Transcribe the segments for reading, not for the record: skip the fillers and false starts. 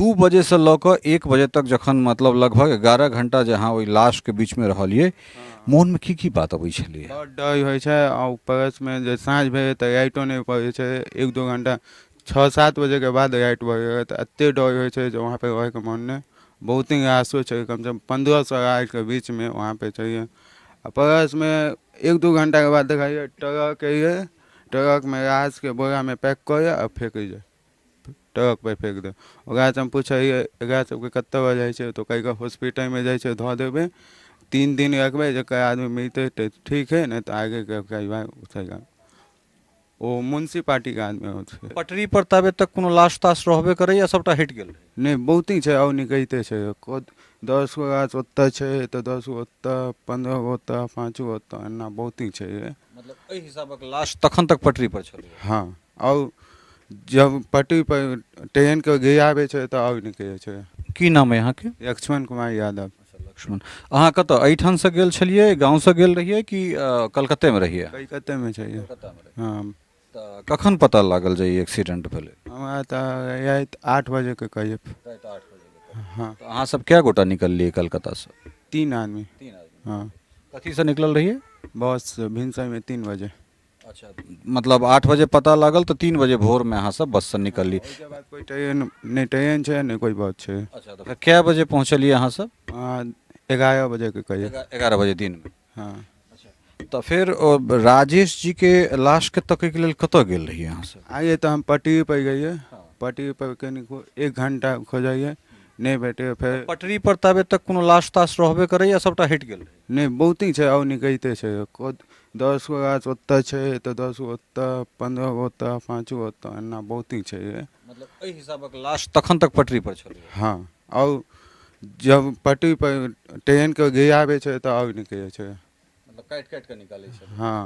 2 बजेसँ लऽ कऽ 1 बजे तक जखन मतलब लगभग 11 घंटा जे अहाँ ओहि लाशके बीचमे रहलियै, मोनमे की की बात अबै छलैए? बड़ डर होइ छै आ प्लसमे जे साँझ भेलै तऽ लाइटो नहि पड़ै छै। 1-2 घंटा, 6-7 बजेके बाद लाइट बढ़ै, तऽ एतेक डर होइ छै जे वहाँपर रहैके मन नहि। बहुत ही रासो छै, कमसँ कम 1500 गाछके बीचमे वहाँपर छै। आ प्लसमे 1-2 घंटाके बाद देखलियै ट्रक अइलै, ट्रकमे लाशके बोरामे पैक कऽ आ फेकै जाइ, ट्रक पर फेक दे। ओकरासँ हम पुछलियै, एकरा सबके कतऽ लऽ जाइ छै? तऽ कहै हॉस्पिटलमे जाइ छै, धऽ देबै, 3 दिन रखबै, जकर आदमी मिलतै तऽ ठीक है, नहि तऽ आगेके कार्रवाइ। ओ म्युनिसिपालिटीके आदमी छै। पटरी पर ताबे तक कोनो लाश ताश रहबे करै या सबटा हटि गेल? नहि, बहुते छै आओर निकलिते छै। 10 गो गाछ ओतऽ छै तऽ 10 गो ओतऽ, 15 गो ओतऽ, 5 गो ओतऽ, एना बहुते छै। मतलब एहि हिसाबक लाश तखन तक पटरी पर छलै? हँ, आओर जब पटरी पर ट्रेनके गिराबै छै तऽ आओर निकलै छै। की नाम अइ अहाँके? लक्ष्मण कुमार यादव। लक्ष्मण, अहाँ कतऽ एहिठामसँ गेल छलियै? गाँवसँ गेल रहियै कि कलकत्तेमे रहियै? कलकत्तेमे छै। हँ। तऽ कखन पता लागल जे ई एक्सीडेंट भेलै? हमरा तऽ राति 8 बजेके करीब। राति 8 बजे? हँ। तऽ अहाँ सब कए गोटा निकललियै कलकत्तासँ? तीन आदमी। तीन आदमी? हँ। कथीसँ निकलल रहियै? बस, भिनसरमे 3 बजे। अच्छा, मतलब 8 बजे पता लागल तऽ 3 बजे भोरमे अहाँ सब बससँ निकललियै? ओहिके बाद कोइ ट्रेन नहि, ट्रेन छै नहि, कोइ बस छै। अच्छा, तऽ फेर कए बजे पहुँचलियै अहाँ सब? 11 बजेके करीब। 11 बजे दिनमे? हँ। तऽ फेर ओ राजेश जीके लाशके तकैके लेल कतऽ गेल रहियै अहाँ सब? आइए तऽ हम पटरी पर गेलियै। पटरी पर कनिको एक घंटा खोजलियै, नहि भेटै फेर। पटरी पर ताबे तक कोनो लाश ताश रहबे करै या सबटा हटि गेल? नहि, बहुते छै आओर निकलिते छै। 10 गो गाछ ओतऽ छै तऽ 10 गो ओतऽ, 15 गो ओतऽ, 5 गो ओतऽ, एना बहुते छै। मतलब एहि हिसाबक लाश तखन तक पटरी पर छलै? हँ, आओर जब पटरी पर ट्रेनके गिराबै छै तऽ आओर निकलै छै। मतलब काटि काटि कऽ निकालै छै? हँ,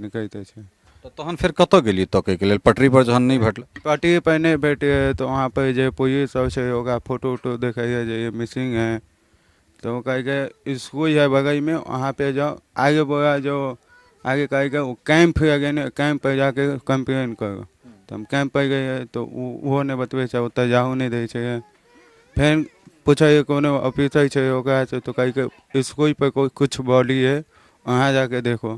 निकलिते छै। तऽ तहन फेर कतऽ गेलियै तकैके लेल, पटरी पर जहन नहि भेटल? पटरी पर नहि भेटै तऽ वहाँ पर जे पुलिस सब छै, ओकरा फोटो उटो देखैए जे ये मिसिंग है, तऽ ओ कहै इसकुल है बगलमे, वहाँ पे जाओ। आगे बोला जो आगे कहै ओ कैम्प लगेने, कैम्प पर जाके कम्प्लेन करो। तऽ हम कैम्प पर गेलियै तऽ ओ ओहो नहि बतबै छै, ओतऽ जाहू नहि दै छै। फेर पूछै कोनो ऑफिसर छै ओकरासँ तऽ कहै इसकुल पर कोइ किछु बॉडी है, वहाँ जाके देखो।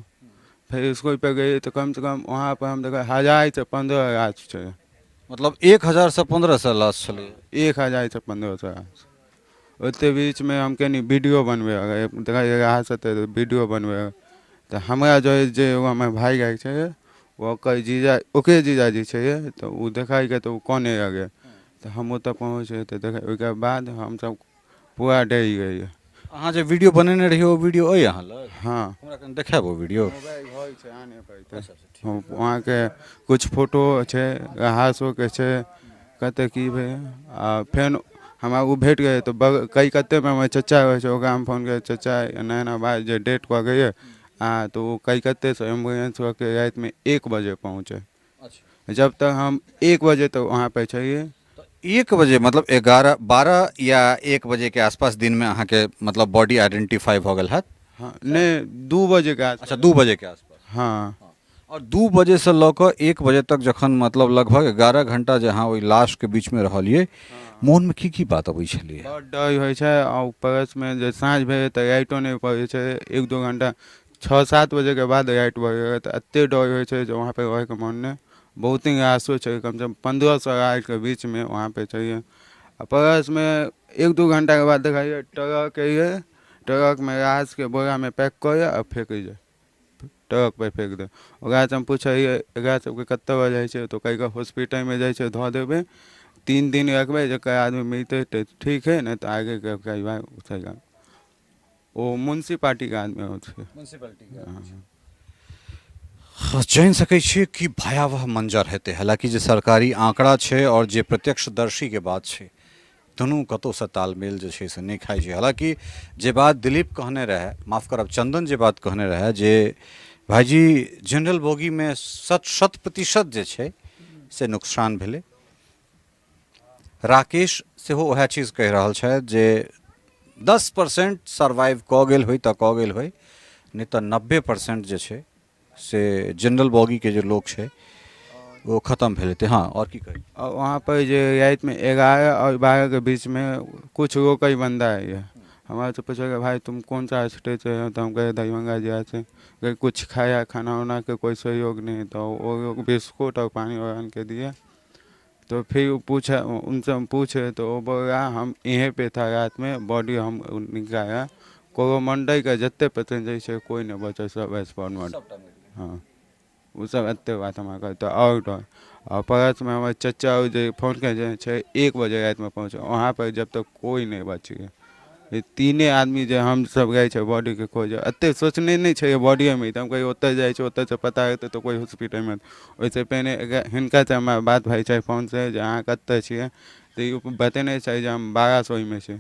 फेर इसकुल पर गेलियै तऽ कमसँ कम वहाँ पर हम देखै 1000 से 15 गाछ छै। मतलब 1000 से 1500 लाश छलै? 1000 से 1500 गाछ। ओते बीचमे हम कनि वीडियो बनबै देखै तऽ वीडियो बनबै तऽ हमरा जे जे एगो हमर भाय जाइ छै, ओकर जीजा, ओकरे जीजाजी छै, तऽ ओ देखैके तऽ ओ काने लगै। तऽ हम ओतऽ पहुँचै तऽ देखै, ओहिके बाद हमसब पूरा डरि गेलियै। अहाँ जे वीडियो बनेने रहियै, ओ वीडियो अइ अहाँ लग? हँ। हमरा कनि देखायब ओ वीडियो। मोबाइल घर छै, आनै पड़तै। वहाँके किछु फोटो छै, हासोके छै, कतऽ की भेल। आ फेर हमरा ओ भेट गेलै तऽ बग कलकत्तेमे हमर चचा रहै छै, ओकरा हम फोन केलियै, चचा, एना एना बात जे डेथ कऽ गेलै। आ तऽ ओ कलकत्तेसँ एम्बुलेंस कऽ के रातिमे 1 बजे पहुँचै। जब तक हम 1 बजे तक वहाँ पे छलियै। तऽ 1 बजे मतलब 11, 12 या 1 बजेके आसपास दिनमे अहाँके मतलब बॉडी आइडेंटिफाई भऽ गेल हैत? हँ, नहि, 2 बजेके आसपास। अच्छा, 2 बजेके आसपास? हँ। आओर 2 बजेसँ लऽ कऽ 1 बजे तक जखन मतलब लगभग 11 घंटा जे अहाँ ओहि लाशके बीचमे रहलियै, मोनमे की की बात अबै छलैए? बड़ डर होइ छै आ प्लसमे जे साँझ भेलै तऽ लाइटो नहि पड़ै छै। 1-2 घंटा, 6-7 बजेके बाद लाइट बढ़ै, तऽ एतेक डर होइ छै जे वहाँपर रहैके मन नहि। बहुते रासो छै, कमसँ कम 1500 गाछके बीचमे वहाँपर छै। आ प्लसमे 1-2 घंटाके बाद देखलियै ट्रक अइलै, ट्रकमे लाशके बोरामे पैक कऽ आ फेकै जाइ, ट्रक पर फेक दे। ओकरासँ हम पुछलियै, एकरा सबके कतऽ लऽ जाइ छै? तऽ कहै हॉस्पिटलमे जाइ छै, धऽ देबै, 3 दिन रखबै, जकर आदमी मिलतै तऽ ठीक है, नहि तऽ आगेके कार्रवाइ। ओ म्युनिसिपालिटीके आदमी छै। जानि सकै छियै कि भयावह मंजर हेतै। हालाँकि जे सरकारी आंकड़ा छै आओर जे प्रत्यक्षदर्शीके बात छै, दुनू कतहुसँ तालमेल जे छै से नहि खाइ छै। हालाँकि जे बात दिलीप कहने रहए, माफ करब, चन्दन जे बात कहने रहए जे भाइजी जनरल बोगीमे शत शत प्रतिशत जे छै से नुकसान भेलै, राकेश सेहो उएह चीज कहि रहल छथि जे 10% सर्वाइव कऽ गेल होइ तऽ कऽ गेल होइ, नहि तऽ 90% जे छै से जनरल बॉगीके जे लोक छै। ओ खतम भेल हेतै। हँ, आओर की कहै? और वहाँ पर जे रातिमे 11 और 12 के बीचमे कुछ रोकै बन्दा है, हमरा से पूछेगा भाई तुम कौन सा स्टेट से हो, तो हम कहे दरभंगा जिला से। कहे कुछ खाया खाना वाना के कोई सहयोग नहीं, तो वो लोग बिस्कुट और पानी वगैरह के दिए। तो फिर वो पूछा, उनसे हम पूछे तो वो बोला हम यहीं पे था रात में, बॉडी हम निकाला। कोरोमंडल के जते पैसेंजर छै कोई नहीं बचा, सब स्पॉट में। हाँ, वो सब एते बात हमरा कहते और डर। और परस में हमर चचा जे फोन के जे छै 1 बजे रातिमे पहुँचे वहाँ पर, जब तक कोई नहीं बच गया। ये तीने आदमी जे हम सब गए छै बॉडीके खोजे, एते सोचने नहि छै बॉडीमे, तऽ हम कहियो ओतऽ जाइ छै, ओतऽसँ पता हेतै तऽ कोइ हॉस्पिटलमे। ओहिसँ पहिने हिनका से हमरा बात भए छै फोनसँ जे अहाँ कतऽ छियै, तऽ ई बतेने छै जे हम 1200 छी।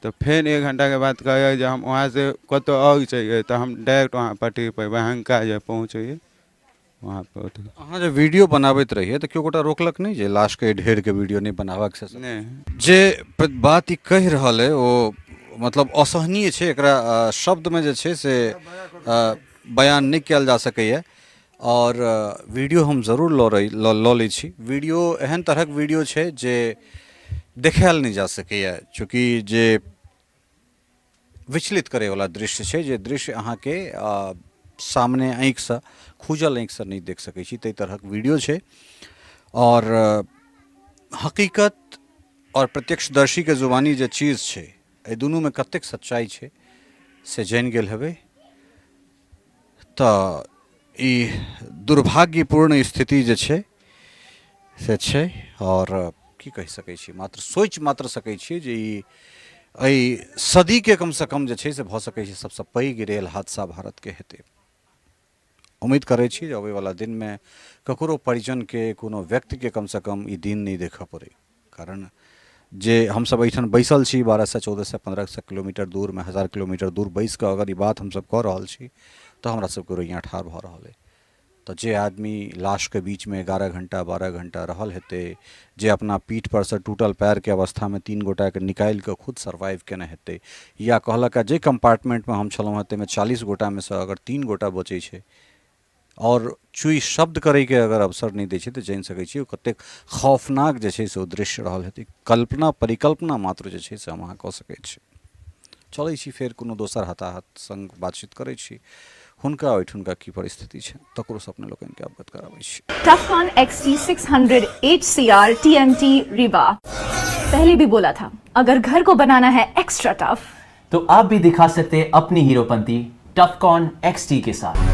तऽ फेर 1 घंटाके बाद कहै जे हम वहाँसँ कतहु आओर चलि गेलै, तऽ हम डायरेक्ट वहाँ पटरी पर बहंका जे पहुँचैए वहाँ पर। अहाँ जे वीडियो बनाबैत रहियै तऽ केओ गोटा रोकलक नहि जे लाशके ढेरके वीडियो नहि बनाबक से? नहि। जे बात ई कहि रहल अइ ओ मतलब असहनीय छै, एकरा शब्दमे जे छै से बयान नहि कयल जा सकैए। आओर वीडियो हम जरूर लऽ लै छी। वीडियो एहन तरहक वीडियो छै जे देखायल नहि जा सकैए, चूँकि जे विचलित करैवला दृश्य छै, जे दृश्य अहाँके सामने आँखिसँ खुजल आँखिसँ नहि देख सकै छी, ताहि तरहक वीडियो छै। आओर हकीकत आओर प्रत्यक्षदर्शीके जुबानी जे चीज छै, एहि दुनूमे कतेक सच्चाइ छै से जानि गेल हेबै। तऽ ई दुर्भाग्यपूर्ण स्थिति जे छै से छै। आओर की कहि सकै छी, मात्र सोचि मात्र सकै छी जे ई एहि सदीके कमसँ कम जे छै से भऽ सकै छै सबसँ पैघ रेल हादसा भारतके हेतै। उम्मीद करै छी जे अबैवला दिनमे ककरो परिजनके, कोनो व्यक्तिके कमसँ कम ई दिन नहि देखऽ पड़ै। कारण जे हमसब एहिठाम बैसल छी 1200 1400 1500 किलोमीटर दूरमे, 1000 किलोमीटर दूर बैस कऽ अगर ई बात हमसब कऽ रहल छी तऽ हमरा सबके रोइयाँ ठाढ़ भऽ रहल अइ। तऽ जे आदमी लाशके बीचमे 11 घण्टा 12 घण्टा रहल हेतै, जे अपना पीठपरसँ टूटल पयरके अवस्थामे 3 गोटाके निकालि कऽ खुद सर्वाइव केने हेतै, या कहलक जे कम्पार्टमेन्टमे हम छलहुँ हेँ ताहिमे 40 गोटामे सँ अगर 3 गोटा बचै छै आओर चुई शब्द करैके अगर अवसर नहि दै छै, तऽ जानि सकै छी ओ कतेक खौफनाक जे छै से ओ दृश्य रहल हेतै। कल्पना परिकल्पना मात्र जे छै से हम अहाँ कऽ सकै छी। चलै छी, फेर कोनो दोसर हताहत सङ्ग बातचीत करै छी, हुनका ओहिठुनका की परिस्थिति छै तकरोसँ अपने लोकनिके अवगत कराबै छी। Tufcon XT600 HCR TMT Rewa। पहले भी बोला था, अगर घर को बनाना है एक्स्ट्रा टफ तो आप भी दिखा सकते हैं अपनी हीरोपंती टफकॉन XT के साथ।